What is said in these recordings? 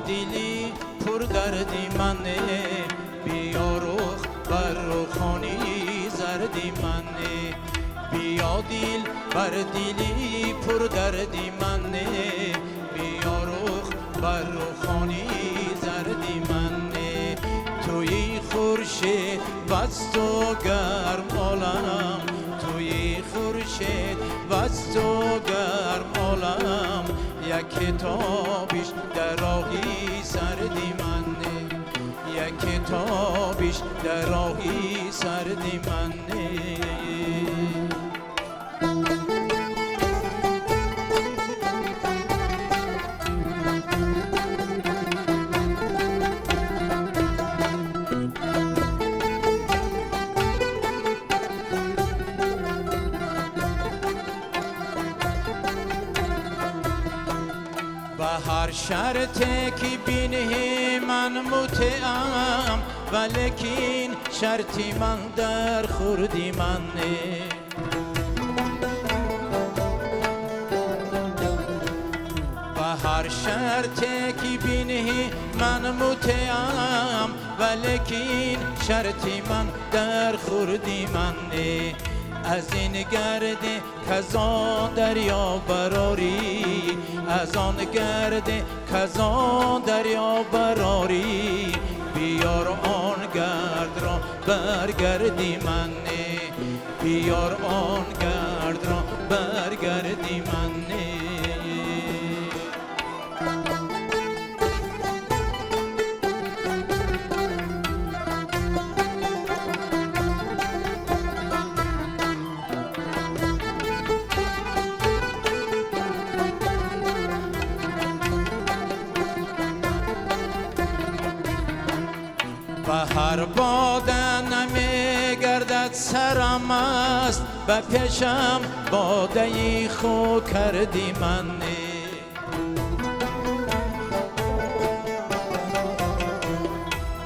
дили пурдарди мане, биё рух бар рухони зарди мане, биё дил бар дили пурдарди мане, биё рух бар рухони зарди мане. Туи хуршед ваз ту гарм олам, туи хуршед ваз ту гарм олам, як китобиш дар роҳи сарди мане, як китобиш дар роҳи сарди мане. Ба ҳар шарте ки бинҳи ман мутеам, валекин шарти ман дар хурди ман не. Ба ҳар шарте ки бинҳи ман мутеам, валекин шарти ман дар хурди ман не. Аз ин гарде казон дарё барорӣ, аз он гарде казон дарё барорӣ, биёр он гардро баргарди мане, биёр он гардро баргарди мане. Ба ҳар бода намегардад сарам аст, ба пешам бодаи ху карди мане.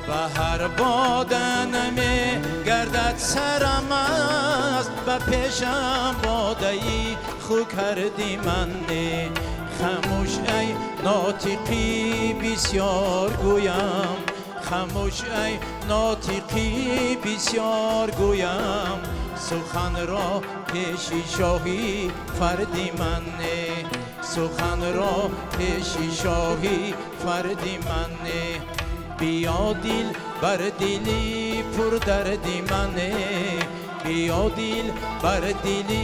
Ба ҳар бода намегардад сарам аст, ба пешам бодаи ху карди мане. Хамӯш ай нотиқӣ бисёр гӯям, хамӯш ай нотиқӣ бисёр гӯям, суханро пеши шоҳӣ фарди мане, суханро пеши шоҳӣ фарди мане. Биё дил бар дили пурдарди мане, биё дил бар дили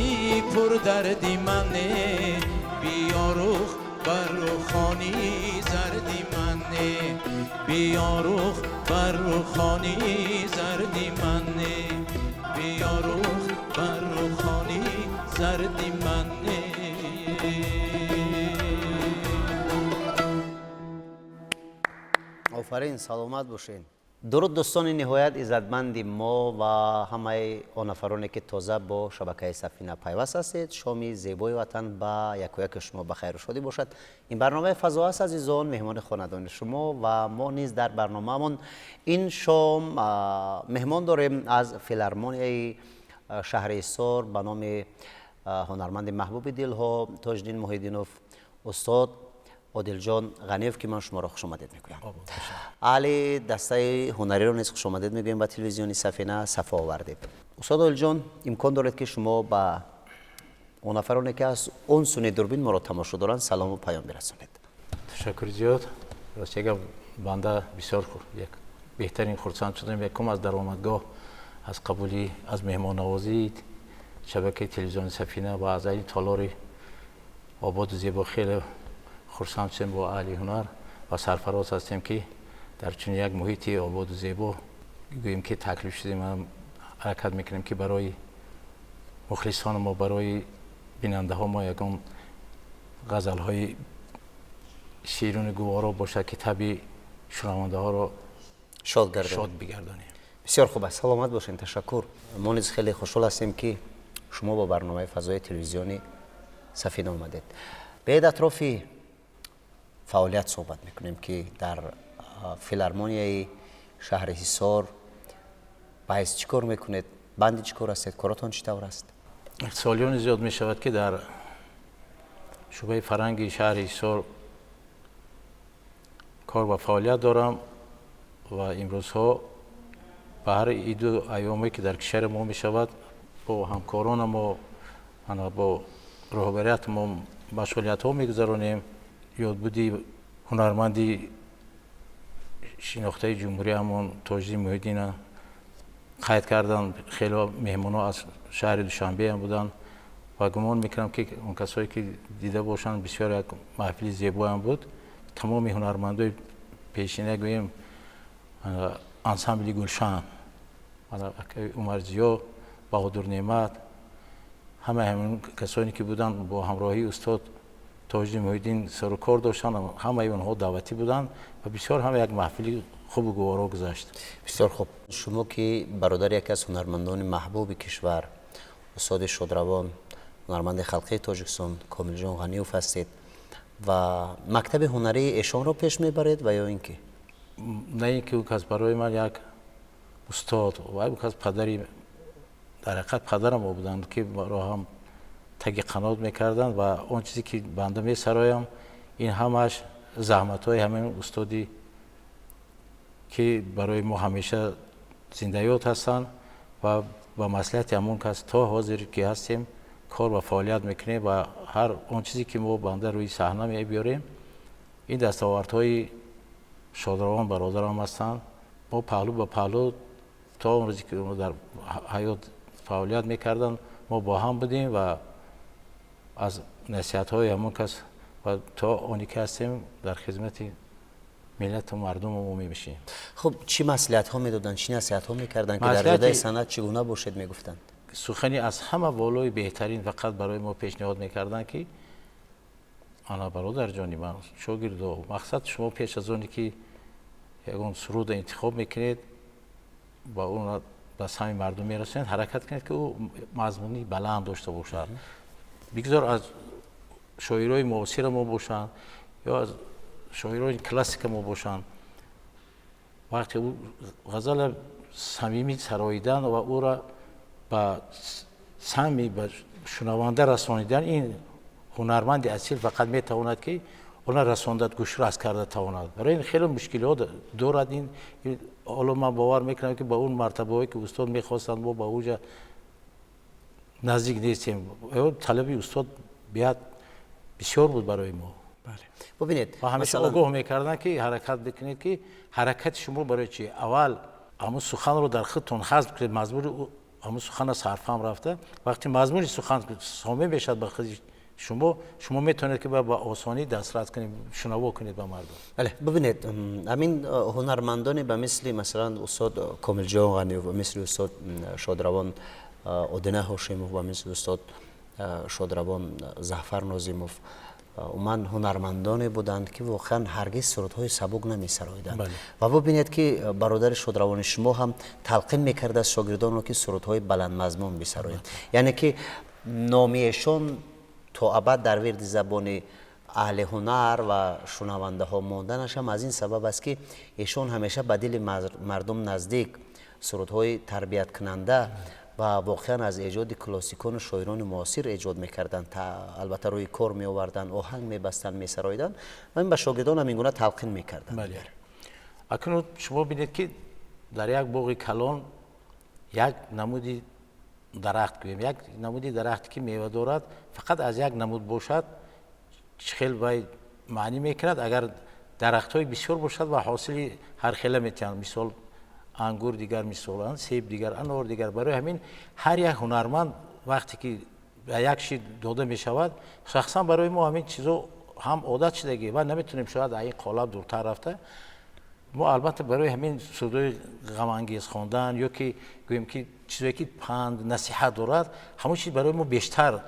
пурдарди мане, биё рух бар рухони зарди мане, биё рух бар рухони зарди мане, биё рух бар рухони зарди мане. Офарин, саломат бошед. Дуруд дӯстони ниҳоят иззатманди мо ва ҳамаи он нафароне ки тоза бо шабакаи Сафина пайваст ҳастед. Шоми зебои ватан ба якояки шумо ба хайру шодӣ бошад. Ин барномаи фазо аст, азизон, меҳмони хонадони шумо ва мо низ дар барномаамон ин шом меҳмон дорем аз филармонияи шаҳри Ҳисор ба номи ҳунарманди маҳбуби дилҳо Тоҷиддин Муҳиддинов, устод Одилҷон Ғаниев, ки ман шуморо хушомадед мегӯям. Аҳли дастаи ҳунариро низ хушомадед мегӯем ба телевизиони Сафина сафо овардед. Устод Одилҷон, имкон доред ки шумо ба он нафароне ки аз он суни дурбин моро тамошо доранд салому паём бирасонед. Ташаккури зиёд. Рости гап, банда бисёр як беҳтарин хурсанд шудам. Якум аз даромадгоҳ, аз қабулӣ, аз меҳмоннавозии шабакаи телевизиони Сафина ва аз аҳли толори ободу зебо хеле хурсанд шудем бо аҳли ҳунар ва сарфароз ҳастем, ки дар чунин як муҳити ободу зебо гӯем ки таклиф шудем. Ҳаракат мекунем, ки барои мухлисони мо, барои бинандаҳо мо ягон ғазалҳои ширину гуворо бошад, ки табъи шунавандаҳоро шод гардонем. Шод бигардонем. Бисёр хуб аст, саломат бошед, ташаккур. Мо низ хеле хушҳол ҳастем, ки шумо бо барномаи фазои телевизиони Сафина омадед. Биёед атрофи фаъолият суҳбат мекунем, ки дар филармонияи шаҳри Ҳисор ба ҳайс чӣ кор мекунед, банди чӣ кор ҳастед, коротон чӣ тавр аст? Солиёни зиёд мешавад, ки дар шӯъбаи фарҳанги шаҳри Ҳисор Кор ва фаъолият дорам ва имрӯзҳо ба ҳар иду айёме, ки дар кишвари мо мешавад, бо ҳамкоронамо, бо роҳбарияти мо машғулиятҳо мегузаронем. Ёдбуди ҳунарманди шинохтаи ҷумҳуриямон Тоҷиддин Муҳиддина қайд кардан. Хеле меҳмонҳо аз шаҳри Душанбеам буданд ва гумон мекунам, ки он касое, ки дида бошанд, бисёр як маҳфили зебоям буд. Тамоми ҳунармандои пешина, гӯем, ансамбли Гулшан, Умарзиё, Баҳодур Неъмат, ҳамаи ҳамин касоне, ки буданд, бо ҳамроҳии устод Тоҷиддин Муҳиддин сару кор доштанд, ҳамаи онҳо даъватӣ буданд ва бисёр ҳам як маҳфили хубу гуворо гузашт. Бисёр хуб. Шумо, ки бародари яке аз ҳунармандони маҳбуби кишвар, устоди шодравон, ҳунарманди халқии Тоҷикистон Комилҷон Ғаниев ҳастед, ва мактаби ҳунарии эшонро пеш мебаред ва ё ин ки? На ин ки ӯ кас барои ман як устод ва ӯ кас падари, дар ҳақиқат падарам буданд, ки маро ҳам таги қанот мекарданд ва он чизе, ки банда месароям, ин ҳамаш заҳматҳои ҳамин устоди, ки барои мо ҳамеша зиндаёд ҳастанд, ва ба маслиҳати ҳамон кас то ҳозир ки ҳастем, кор ва фаъолият мекунем ва ҳар он чизе, ки мо банда рӯи саҳна мебиёрем, ин дастовардҳои шодравон бародарам ҳастанд. Мо паҳлӯ ба паҳлӯ то он рӯзе, ки дар ҳаёт фаъолият мекарданд, мо бо ҳам будем ва аз насиҳатҳои ҳамон кас ва то оне ки ҳастем, дар хизмати миллату мардуму мо мебошем. Хуб, чӣ маслиҳатҳо медоданд, чӣ насиҳатҳо мекарданд, ки дар ҷодаи санъат чӣ гуна бошед, мегуфтанд? Сухани аз ҳама болои беҳтарин фақат барои мо пешниҳод мекарданд, ки ана, бародарҷони ман, шогирдо, мақсад, шумо пеш аз оне ки ягон суруда интихоб мекунед, ба он ба сами мардум мерасонед, ҳаракат кунед, ки ӯ мазмуни баланд дошта бошад. Бигзор аз шоирои муосира мо бошанд ё аз шоирои классика мо бошанд. Вақте ӯ ғазала самимӣ сароидан ва ӯра ба сами ба шунаванда расонидан, ин ҳунарманди асил фақат метавонад, ки она расондад, гӯшрас карда тавонад. Барои ин хеле мушкилиҳо дорад. Ин ҳоло ман бовар мекунам, ки ба он мартабаҳое, ки устод мехостанд, мо ба уҷа наздик нестем. Талаби устод беҳад бисёр буд барои мо. Бубинед. Ва ҳамеша огоҳ мекарданд, ки ҳаракат бикунед, ки ҳаракати шумо барои чи, аввал ҳамун суханро дар худтон ҳазм кунед, мазмуни ҳамун сухана сарфаҳм рафта. Вақте мазмуни сухан сомӣ мешавад ба худи шумо, шумо метавонед, ки ба осонӣ дастрас кунед, шунаво кунед ба мардум. Бале, бубинед, ҳамин ҳунармандоне ба мисли, масалан, устод Комилҷон Ғаниев, ба мисли устод шодравон Одина Ҳошимов, ба мисли устод шодравон Зафар Нозимов, умуман ҳунармандоне буданд, ки воқеан ҳаргиз сурудҳои сабук намесароиданд. Ва бубинед, ки бародари шодравони шумо ҳам талқин мекардааст шогирдонро, ки сурудҳои баландмазмун бисароянд, яъне ки номи эшон то абад дар вирди забони аҳли ҳунар ва шунавандаҳо монданаш ҳам аз ин сабаб аст, ки эшон ҳамеша ба дили мардум наздик сурудҳои тарбияткунанда ва воқеан аз эҷоди классикону шоирони муосир эҷод мекарданд, албатта рӯи кор меоварданд, оҳанг мебастанд, месароиданд ва ин ба шогирдон ҳам ин гуна талқин мекарданд. Бале, акнун шумо бинед, ки дар як боғи калон як намуди дарахт, гӯем, як намуди дарахте, ки мева дорад, фақат аз як намуд бошад, чӣ хел вай маънӣ мекунад? Агар дарахтҳои бисёр бошад ва ҳосили ҳархела метиҳанд, мисол, ангур дигар, мисол, себ дигар, анор дигар. Барои ҳамин ҳар як ҳунарманд вақте ки ба як чӣ дода мешавад, шахсан барои мо ҳамин чизо ҳам одат шудагӣ ва наметавонем шояд аз ин қолаб дуртар рафта. Мо албатта барои ҳамин сурудҳои ғамангез хондан ё ки гӯем, ки чизое, ки панд насиҳат дорад, ҳамон чиз барои мо бештар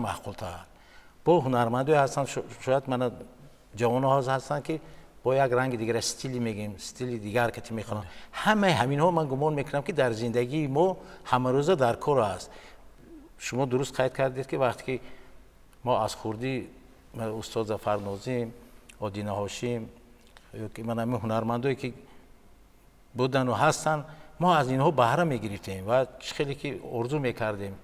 маъқултар. Бо ҳунармандое ҳастанд, шояд мана ҷавонҳо ҳастанд, ки бо як ранги дигар, стили мегӯем, стили дигар кати мехонанд. Ҳамаи ҳаминҳо, ман гумон мекунам, ки дар зиндагии мо ҳамарӯза дар кор аст. Шумо дуруст қайд кардед, ки вақте ки мо аз хурдӣ устод Зафар Нозим, Одина Ҳошим ё ки ман ҳамин ҳунармандое, ки будану ҳастанд, мо аз инҳо баҳра мегирифтем ва чӣ хеле ки орзу мекардем,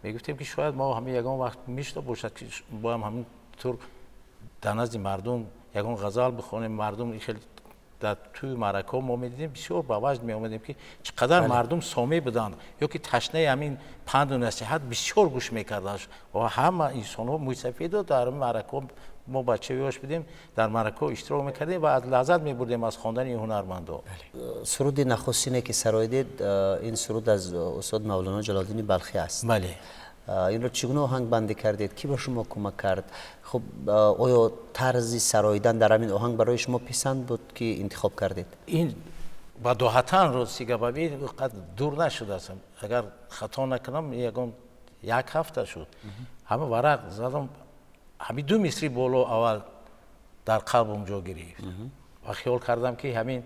мегуфтем, ки шояд мо ҳамин ягон вақт мешуда бошад, ки боям ҳамин тур дар назди мардум. ягон ғазал бихонем, мардум хеле дар тӯи маъракаҳо мо медидем, бисёр ба ваҷд меомадем, ки чӣ қадар мардум сомеъ буданд ё ки ташнаи ҳамин панду насиҳат бисёр гӯш мекарданд ва ҳама инсонҳо мӯйсафедо дар маъракаҳо, мо бачаёш будем, дар маъракаҳо иштирок мекардем ва аз лаззат мебурдем аз хондани ин ҳунармандо. Суруди нахустине ки сароидед, ин суруд аз устод Мавлоно Ҷалолиддини Балхӣ аст. Бале. Инро чӣ гуна оҳангбандӣ кардед? Кӣ ба шумо кӯмак кард? Хуб, оё тарзи сароидан дар ҳамин оҳанг барои шумо писанд буд, ки интихоб кардед? Ин бадоҳатан рости гап, ин қад дур нашудааст, агар хато накунам, ягон як ҳафта шуд. Ҳама варақ задам, ҳамин ду мисри боло аввал дар қалбам ҷо гирифт ва хиёл кардам, ки ҳамин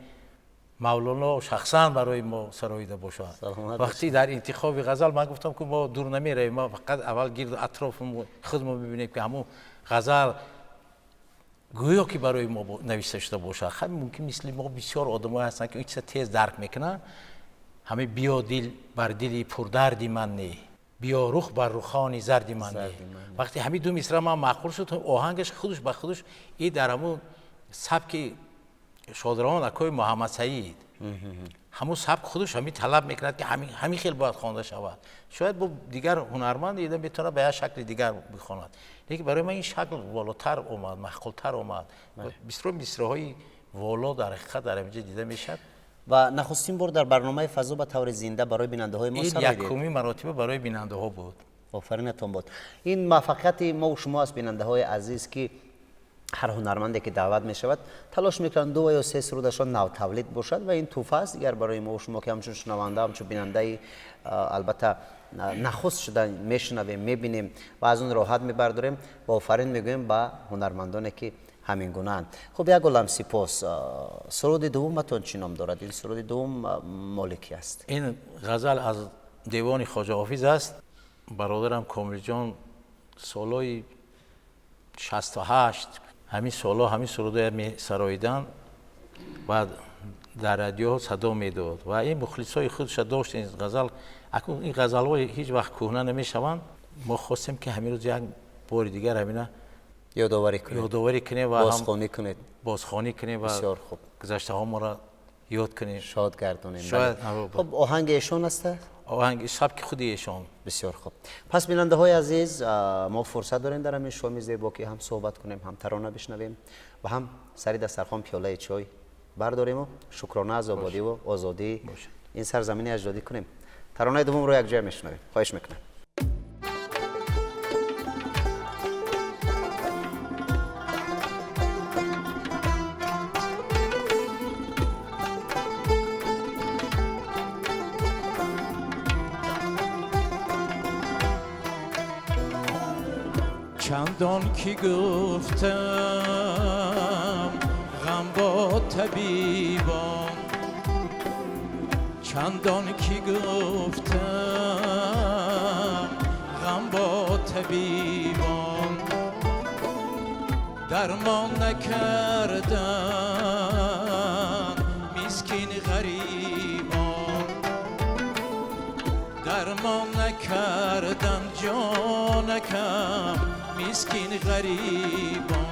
Мавлоно шахсан барои мо сароида бошад. Вақте дар интихоби ғазал ман гуфтам, ки мо дур намеравем, мо фақат аввал гирду атрофи худмо мебинем, ки ҳамун ғазал гӯё ки барои мо навишта шуда бошад. Ҳамин мумкин мисли мо бисёр одамое ҳастанд, ки ин чиза тез дарк мекунанд. Ҳамин биё дил бар дили пурдарди ман не, биё рух бар рухони зарди ман не. Вақте ҳамин ду мисра ман маъқул шуд, оҳангаш худаш ба худаш и дар ҳамун сабки шодравон акои Муҳаммад Саид, ҳамун сабк худаш ҳамин талаб мекунад, ки ҳамин хел бояд хонда шавад. Шояд бо дигар ҳунарманд ида метавонад ба як шакли дигар бихонад, лекин барои ман ин шакл волотар омад, маъқултар омад. Бисёр мисраҳои воло дар ҳақиқат дар ҳаминҷа дида мешавад. Ва нахустин бор дар барномаи фазо ба таври зинда барои бинандаҳои мо ин сароидед. Якумин маротиба барои бинандаҳо буд. Офаринатон бод. Ин муваффақияти мо шумо аст, бинандаҳои азиз, ки ҳар ҳунарманде ки даъват мешавад, талош мекунанд ду ва ё се сурудашон навтавлид бошад ва ин тӯҳфа аст дигар барои мо шумо, ки ҳамчун шунаванда, ҳамчун бинандаи албатта нахуст шуда мешунавем, мебинем ва аз он роҳат мебардорем ва офарин мегӯем ба ҳунармандоне, ки ҳамин гунаанд. Хуб, як олам сипос. Суруди дуввуматон чӣ ном дорад? Ин суруди дуввум моли кӣ аст? Ин ғазал аз девони Хоҷа Ҳофиз аст. Бародарам Комилҷон солҳои 68 ҳамин солҳо ҳамин сурудоя месароиданд ва дар радио садо медод ва ин мухлисои худша дошт ин ғазал. Акнун ин ғазалҳо ҳеҷ вақт кӯҳна намешаванд. Мо хостем, ки ҳамин рӯз як бори дигар ҳамина ёдоварӣ кунед, ёдоварӣ кунем ва бозхонӣ кунед, бозхонӣ кунем ва бисёр хуб, гузаштаҳо ёд кунем, шод гардонем. Шояд. Хуб, оҳанги эшон аст? Оҳанги сабки худи эшон. Бисёр хуб. Пас, бинандаҳои азиз, мо фурсат дорем дар ҳамин шоми зебо, ки ҳам суҳбат кунем, ҳам тарона бишнавем ва ҳам сари дастархон пиёлаи чой бардориму шукрона аз ободиву озодии ин сарзамини аҷдодӣ кунем. Таронаи дуввумро якҷоя мешунавем, хоҳиш мекунам. Чандон ки гуфтам ғам бо табибон, чандон ки гуфтам ғам бо табибон, дармон накарданд мискин ғарибон, дармон накарданд ҷонакам мискин ғарибон.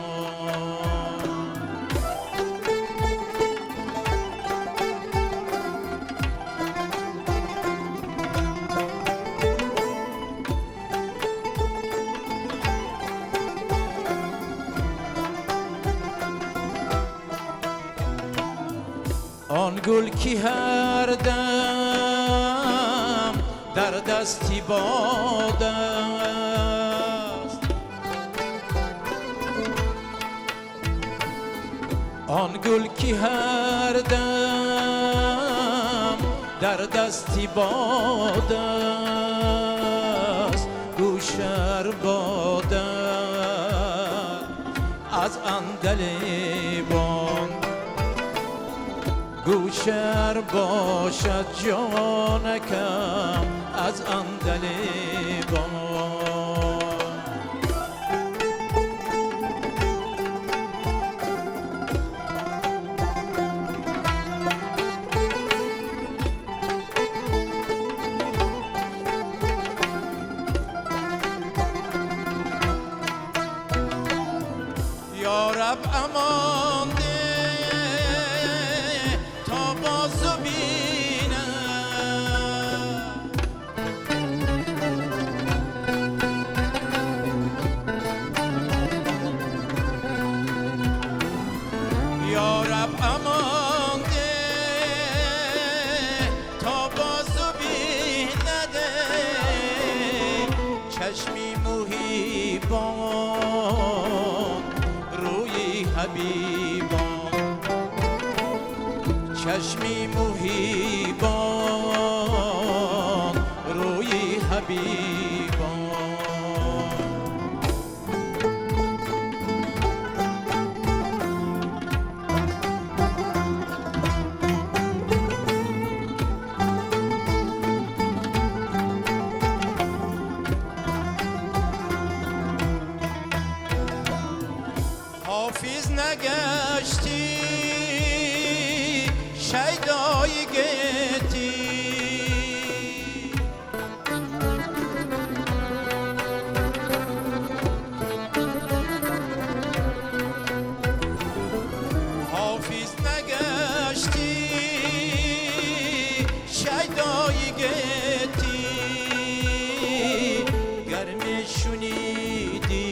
Он гул ки ҳар дам дар дасти бод аст, он гул ки ҳар дам дар дасти бод аст, гӯшар бодад аз андалебон, гӯшар бошад ҷонакам аз андалебон. Ё раб, رب امان ده تا بازو بینم. یا رب امان ده تا بازو بینده چشمی محیبان روی حبیبان، چشمی محیبان روی حبیبان. حافظ نگشتی شیدای گیتی، حافظ نگشتی شیدای گیتی، گرمی شنیدی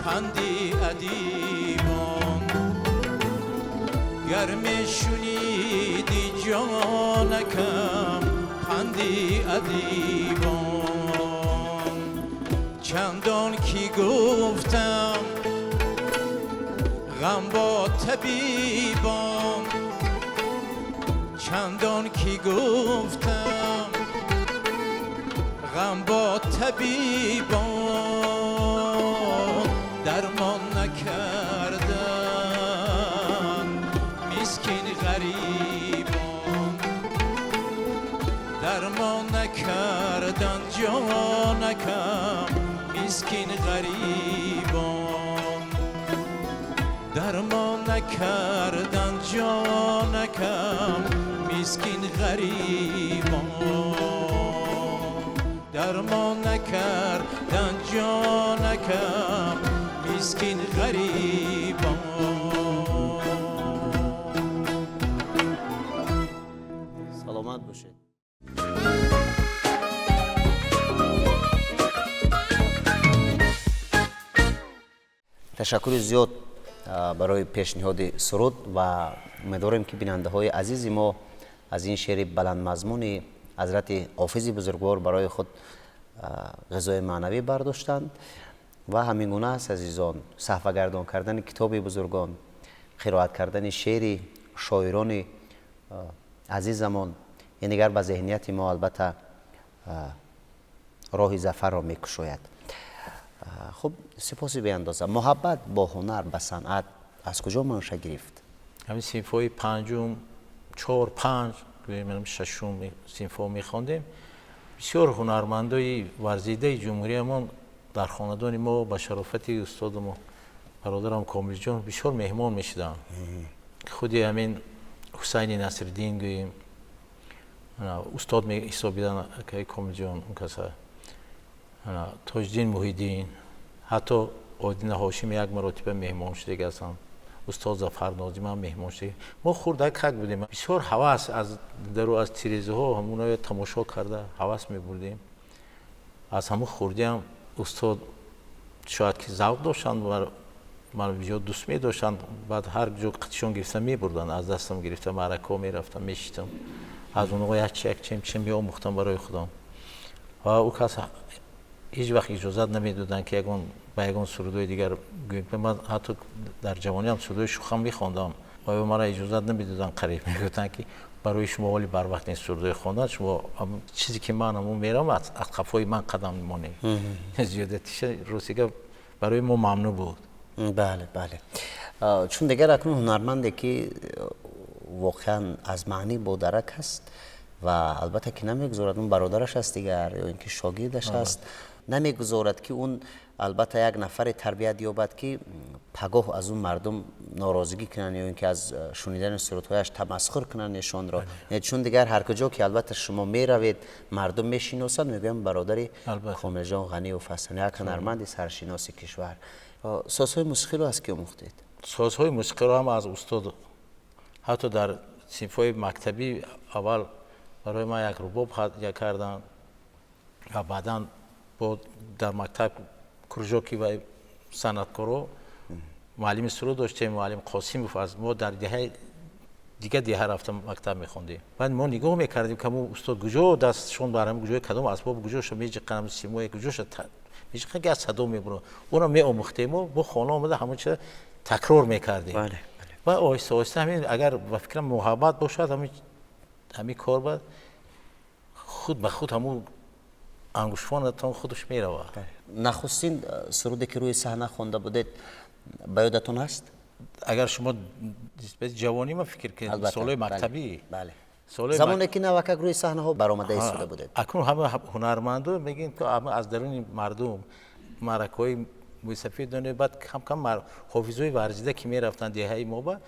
پندی ادیبان، گرمی شنیدی جانکم پندی ادیبان. چندان کی گفتم غم با طبیبان، چندان کی گفتم غم با طبیبان، درمان نکردن مسکین غریبان، درمان نکردن جانکم مسکین غریبان، درمان نکردن جانکم مسکین غریبان، درمان نکردن جانکم مسکین غریبان. Саломат бошед. Ташаккури зиёд барои пешниҳоди суруд ва умедворем, ки бинандаҳои азизи мо аз ин шеъри баландмазмуни ҳазрати ҳофизи бузургвор барои худ ғизои маънавӣ бардоштанд. Ва ҳамин гуна аст, азизон, саҳфагардон кардани китоби бузургон, қироат кардани шеъри шоирони азизамон ин дигар ба зеҳнияти мо албатта роҳи зафарро мекушояд. Хуб, сипоси беандоза. Муҳаббат бо ҳунар, ба санъат аз куҷо манша гирифт? Ҳамин синфҳои панҷум, чор, панҷ, гӯем, шашум синфҳо мехондем, бисёр ҳунармандои варзидаи ҷумҳуриямон дар хонадони мо ба шарофати устоду бародарам Комилҷон бисёр меҳмон мешуданд. Худи ҳамин Ҳусайни Насриддин гӯем, устод меҳисобидан акаи Комилҷон он каса, Тоҷиддин Муҳиддин, ҳатто Одина Ҳошим як маротиба меҳмон шудагӣ ҳастанд, устод Зафар Нозимам меҳмон шудагӣ. Мо хурдак как будем, бисёр ҳавас аз дару аз тирезаҳо ҳамонаё тамошо карда ҳавас мебурдем. Аз ҳамон хурдиам устод шояд ки завқ доштанд, маро зиёд дӯст медоштанд. Баъд ҳар ҷо қатишон гирифта мебурданд, аз дастам гирифта маъракаҳо мерафтам, мешитам, аз онҳо якчи якчи чи меомӯхтам барои худам. Ва ӯ кас ҳеҷ вақт иҷозат намедоданд, ки ягон ба ягон сурудҳои дигар гӯем. Ман ҳатто дар ҷавониам сурудҳои шухам мехондам ва ё маро иҷозат намедоданд, қариб мегуфтанд, ки барои шумо ҳоли барвақт ин сурудҳои хондан, шумо чизе ки ман ҳамон мерам, аз қафои ман қадам мемонед. Зиёдатиша рости гап барои мо мамнӯъ буд. Бале, бале, чун дигар акнун ҳунарманде ки воқеан аз маънӣ бодарак аст ва албатта ки намегузорад он бародараш аст дигар ё ин ки шогирдаш аст, намегузорад ки он Албатта, як нафаре тарбият ёбад, ки пагоҳ аз он мардум норозигӣ кунанд ё ин ки аз шунидани сурудҳояш тамасхур кунанд эшонро. Чун дигар ҳар куҷо ки, албатта, шумо меравед, мардум мешиносанд, мегӯянд, бародари Комилҷон Ғаниев ҳастанд, як ҳунарманди саршиноси кишвар. Созҳои мусиқиро аз ки омӯхтед? Созҳои мусиқиро ҳам аз устод. Ҳатто дар синфҳои мактабӣ аввал барои ман як рубоб ҳадя карданд ва баъдан бо дар мактаб кружоки ва санъаткоро муаллими суруд доштем, муаллим Қосимов. Аз мо дар деҳаи дига деҳа рафта мактаб мехондем. Баъд мо нигоҳ мекардем, ки ҳамун устод куҷо дастшон бар ҳамин куҷои кадом асбоб куҷоша меҷиқанд, симое куҷоша меҷиқанд, ки аз садо мебурад. Онро меомӯхтему бо хона омада ҳамон чиза такрор мекардем. Ва оҳиста оҳиста ҳамин, агар ба фикрам муҳаббат бошад, ҳамин кор ба худ ба худ ҳамун ангуштфонатон худаш меравад. Нахустин суруде ки рӯи саҳна хонда будед, ба ёдатон ҳаст? Агар шумо нисбати ҷавонӣ ма фикр кунед, солҳои мактабӣ. Бале, замоне ки навакак рӯи саҳнаҳо баромада истода будед. Акнун ҳама ҳунармандо мегӯем, ки аз даруни мардум маъракаҳои мӯйсафед донед, баъд кам кам ҳофизои варзида ки мерафтанд деҳаи мо, ба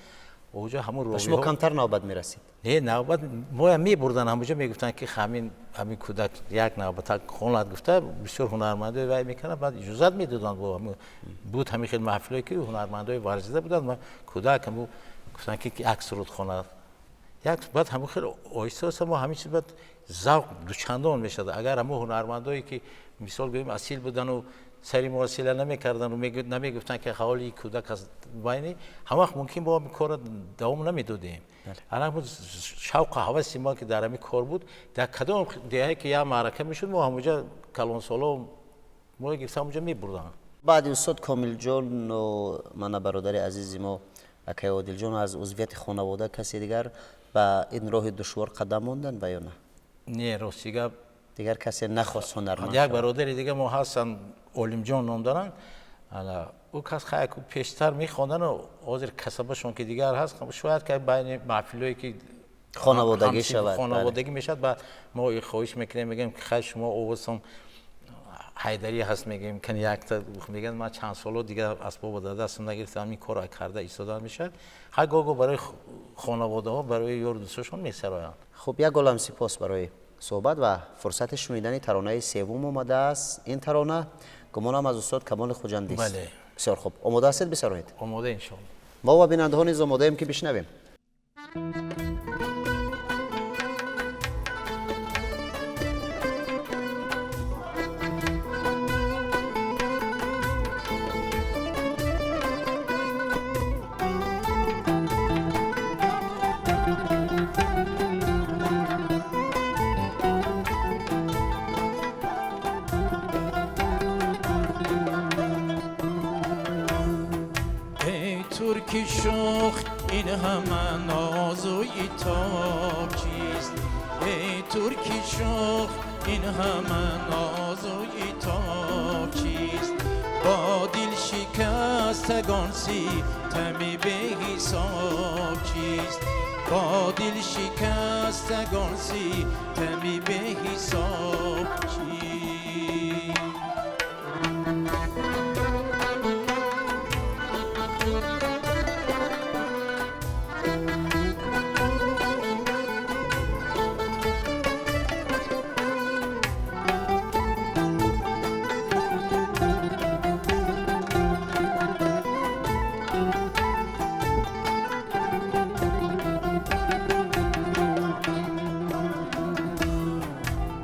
оҷо ҳамун шумо камтар навбат мерасид? Не, навбат моям мебурданд ҳамуҷо, мегуфтанд, ки ҳамин кӯдак як навбат хонад, гуфта бисёр ҳунармандои вай мекарданд, баъд иҷозат медоданд. Бо буд ҳамин хел маҳфилое, ки ҳунармандои варзида буданд ва кӯдак ҳаму гуфтанд, ки як суруд хонад як. Баъд ҳамун хел оҳиста оҳиста мо ҳамин чиз, баъд завқ дучандон мешавад. Агар ҳамун ҳунармандое, ки мисол гӯем, асил будану сари моро сила намекардану намегуфтанд, ки ҳоли кӯдак аст байни, ҳамон вақт мумкин бо ҳамин корро давом намедодем. Ана шавқу ҳаваси мо, ки дар ҳамин кор буд, дар кадом деҳае ки як маърака мешуд, мо ҳамонҷа калонсоло моро гирифта ҳамонҷа мебурданд. Баъди устод Комилҷон, мана бародари азизи мо акай Одилҷон, аз узвияти хонавода касе дигар ба ин роҳи душвор қадам монданд ва ё на? Не, рости гап. Дигар касе нахост ҳунарманд? Як бародари дига мо ҳастанд, Олимҷон ном доранд. Ӯ кас хай пештар мехондану ҳозир касабашон ки дигар ҳаст, шояд ки байни маҳфилое ки хонаводагӣ шавад. Хонаводагӣ мешавад, баъд мо хоҳиш мекунем, мегӯем, ки хай, шумо овозтон ҳайдарӣ ҳаст, мегӯем, кани якта. Мегӯянд, ман чанд соло дигар асбобо дар дастам нагирифтам. Ин корро карда истода мешавад. Ҳар гоҳ барои хонаводаҳо, барои ёру дӯстошон месароянд. Хуб, як олам сипос барои суҳбат ва фурсати шунидани таронаи севум омадааст. Ин тарона, гумонам, аз устод Камоли Хуҷандист. Бале. Бисёр хуб, омода ҳастед, бисароед. Омода, иншоалло. Мо ва бинандаҳо низ омодаем, ки бишнавем. Турки шух, ин ҳама нозуи тоб чист? Эй турки шух, ин ҳама нозуи тоб чист? Бо дил шикастагон ситами беҳисоб чист? Бо дил шикастагон ситами беҳисоб чист?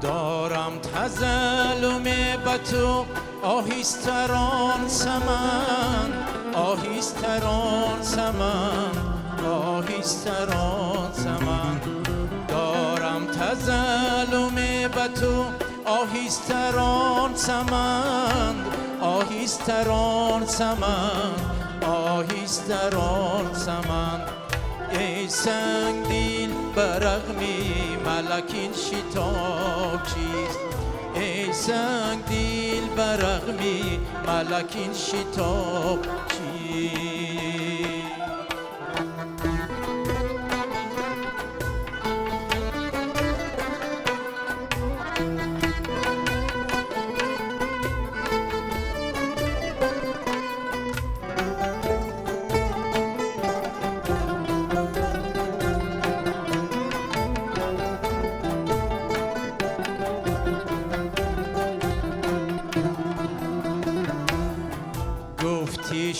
Дорам тазаллуме ба ту, оҳистарон саман, оҳистарон саман, оҳистарон саман. Дорам тазаллуме ба ту, оҳистарон саман, оҳистарон саман, оҳистарон саман. Эй сангдил, ба рағми малакин шитоб чист? Эй сангдил, ба рағми малакин шитоб чист?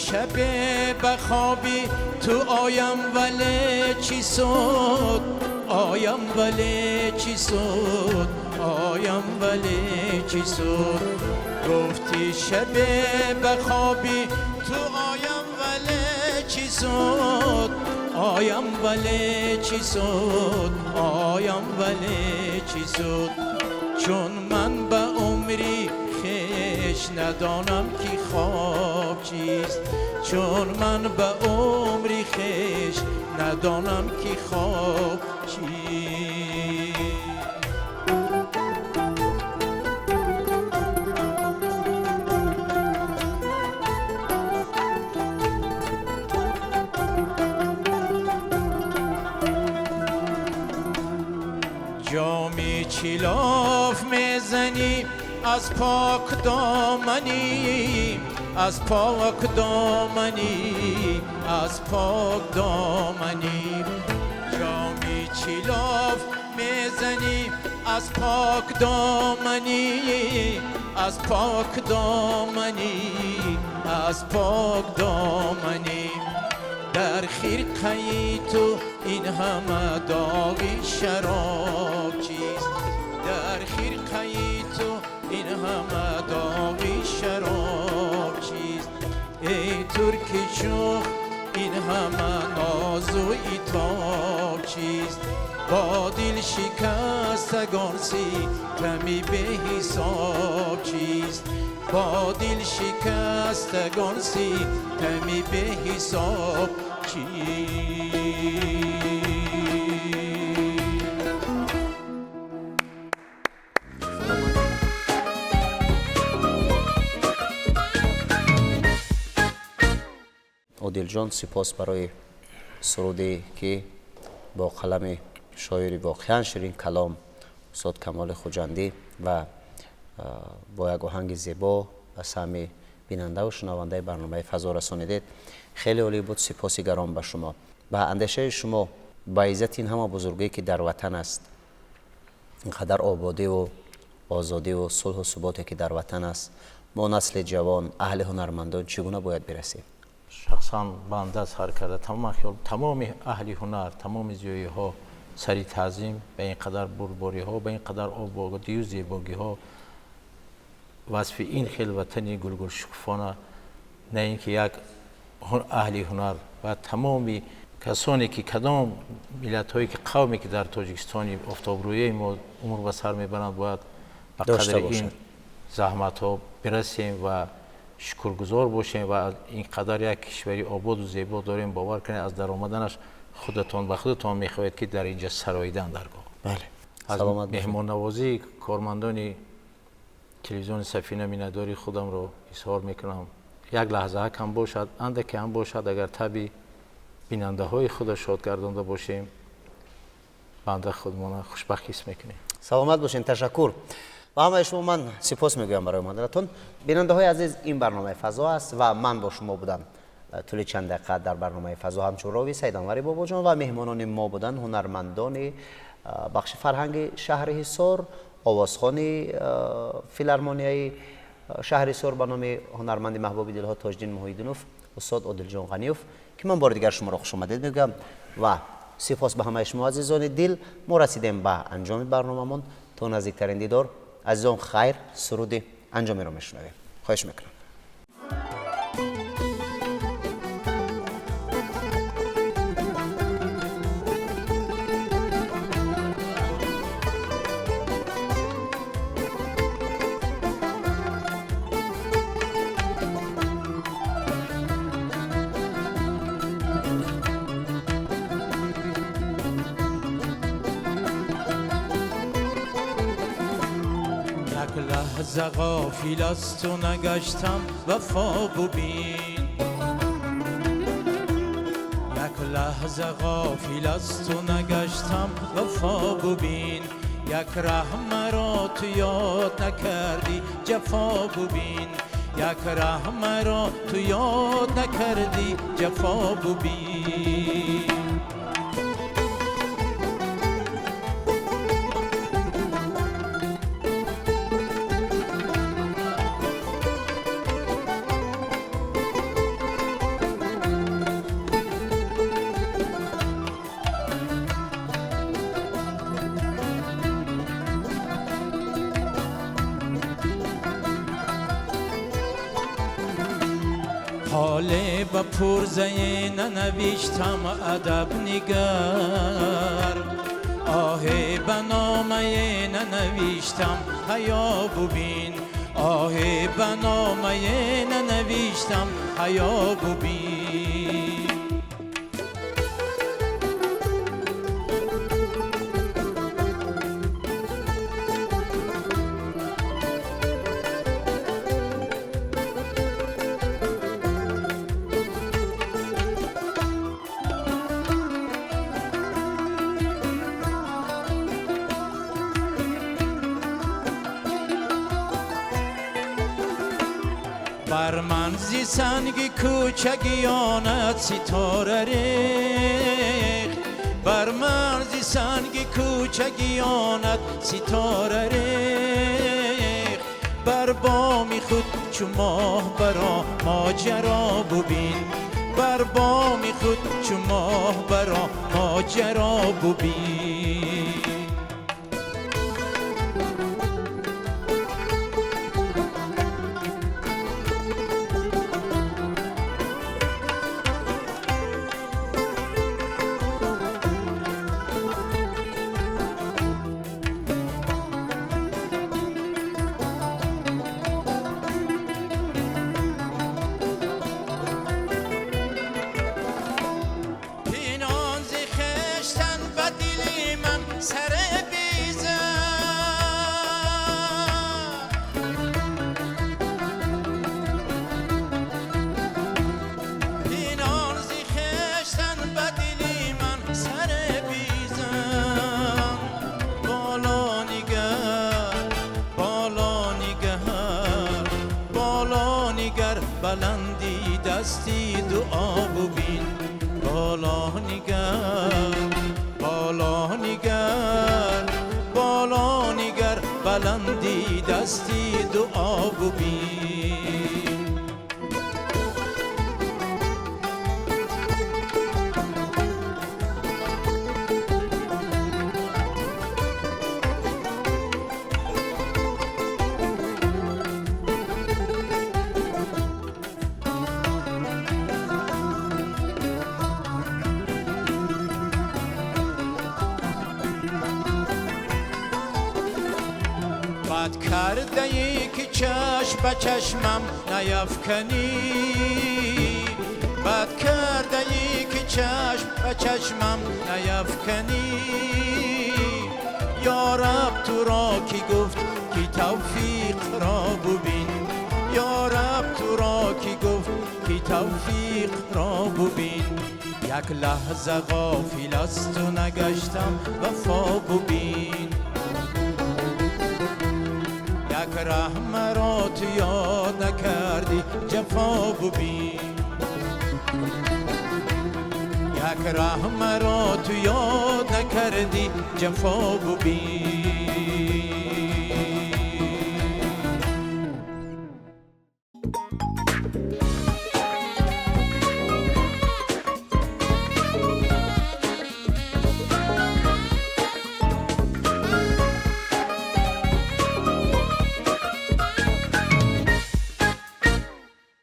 شب بخوابی تو آیم ولی چی سود، آیم ولی چی سود، آیم ولی چی سود. گفتی شب بخوابی تو آیم ولی چی سود، آیم ولی چی سود، آیم ولی چی سود. چون من به عمری خویش ندانم که خواب چیست، چون من به عمری خویش ندانم که خواب چیست. جامی چیلاف میزنی از پاک دامنی، از پاک دامنی، از پاک دامنی. جامی چیلاف میزنی از پاک دامنی، از پاک دامنی، از پاک دامنی. در خرقه تو این همه داغ شراب چیست، در خرقه تو این همه داغ شراب چیست. ای ترک شوخ این همه ناز و عتاب چیست، با دل شکستگان ستمی به حساب چیست، با دل شکستگان ستمی به حساب چیست. Одилҷон, сипос барои суруде ки бо қалами шоири воқеан ширин калом устод Камоли Хуҷандӣ ва бо як оҳанги зебо ба самъи бинандаву шунавандаи барномаи фазо расонидед. Хеле олӣ буд, сипоси гарон ба шумо. Ба андешаи шумо, ба иззати ин ҳама бузургие ки дар ватан аст, инқадар ободиву озодиву сулҳу суботе ки дар ватан аст, мо насли ҷавон, аҳли ҳунармандон чӣ гуна бояд бирасем? Шахсан банда сар карда тамоми аҳли ҳунар, тамоми зиёиҳо сари таъзим ба ин қадар бурдбориҳо, ба ин қадар ободию зебогиҳо, васфи ин хел ватани гулгулшукуфона, на ин ки як аҳли ҳунар ва тамоми касоне ки кадом миллатҳое ки қавме ки дар Тоҷикистони офтобрӯяи мо умр ба сар мебаранд, бояд ба қадри ин заҳматҳо бирасем ва шукргузор бошем ва ин қадар як кишвари ободу зебо дорем. Бовар кунед, аз даромаданаш худатон ба худатон мехоҳед ки дар инҷа сароидан даргоҳ. Бале, аз меҳмоннавозии кормандони телевизиони Сафина миннатдории худамро изҳор мекунам. Як лаҳза кам бошад, андаке ҳам бошад, агар таби бинандаҳои худро шод гардонда бошем, банда худмона хушбахт ҳис мекунем. Саломат бошед, ташаккур. Ба ҳамаи шумо ман сипос мегӯям барои омаданатон. Бинандаҳои азиз, ин барномаи фазо аст ва ман бо шумо будам тӯли чанд дақиқа дар барномаи фазо ҳамчун рови Саид Анвари Бобоҷон ва меҳмонони мо буданд ҳунармандони бахши фарҳанги шаҳри Ҳисор, овозхони филармонияи шаҳри Ҳисор ба номи ҳунарманди маҳбуби дилҳо Тоҷиддин Муҳиддинов, устод Одилҷон Ғаниёв, ки ман бори дигар шуморо хушомадед мегӯям ва сипос ба ҳамаи шумо азизони дил. Мо расидем ба анҷоми барномамон. То наздиктарин дидор, азизон, хайр, суруди анҷомиро мешунавем. Хоҳиш мекунам. لحظه غافل از تو نگشتم وفا ببین، یک لحظه غافل از تو نگشتم وفا ببین، یک ره مرا تو یاد نکردی جفا ببین، یک ره مرا تو یاد نکردی جفا ببین. حاله با پرزه ننوشتم ادب نگر آه بنامه ننوشتم حیا ببین آه بنامه ننوشتم حیا ببین بر من زی سنگ کوچگیانت ستاره ریخت بر من زی سنگ کوچگیانت ستاره ریخت بر بام خود چو ماه برا ماجرا ببین بر بام خود چو ماه برا ماجرا ببین بلندی دستی دعا ببین بالا نگر بالا نگر بالا نگر بلندی دستی دعا ببین بد کرده ای که چشم به چشمم نیفکنی بد کرده ای که چشم به چشمم نیفکنی یا رب تو را کی گفت که توفیق را ببین یا رب تو را کی گفت که توفیق را ببین یک لحظه غافل از تو نگشتم وفا ببین یک ره مرا تو یاد نکردی جفا ببین یک ره مرا تو یاد نکردی جفا ببین.